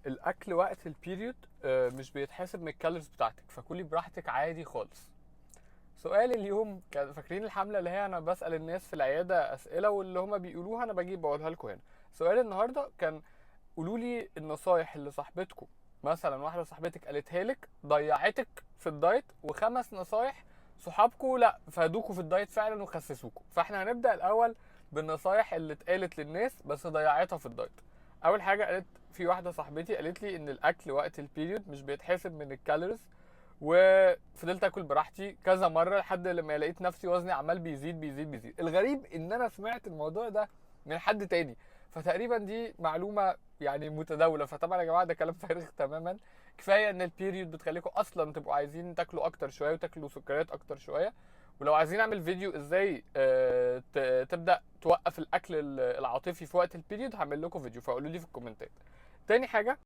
الاكل وقت ال period مش بيتحسب من ال calories بتاعتك، فكلي براحتك عادي خالص. سؤال اليوم كان، فاكرين الحملة اللي هي انا بسال الناس في العيادة اسئلة واللي هما بيقولوها انا بجيب بقولها لكم هنا؟ سؤال النهارده كان: قولوا لي النصايح اللي صاحبتكم، مثلا واحدة صاحبتك قالتها لك ضيعتك في ال diet، وخمس نصايح صحابكم لا فادوكوا في ال diet فعلا وخسسوكوا. فاحنا هنبدا الاول بالنصايح اللي اتقالت للناس بس ضيعتها في ال diet. اول حاجة قالت، في واحدة صاحبتي قالت لي ان الاكل وقت ال period مش بيتحسب من ال calories، وفضلت اكل براحتي كذا مرة لحد لما لقيت نفسي وزني عمال بيزيد بيزيد بيزيد. الغريب ان انا سمعت الموضوع ده من حد تاني، فتقريبا دي معلومة يعني متداوله. فطبعا يا جماعة ده كلام فارغ تماما. كفاية ان ال period بتخليكم اصلا تبقوا عايزين تاكلوا اكتر شوية وتاكلوا سكريات اكتر شويه. ولو عايزين اعمل فيديو ازاي تبدا توقف الاكل العاطفي في وقت ال period هعمل لكم فيديو، فقولوا لي في الكومنتات. تاني حاجه.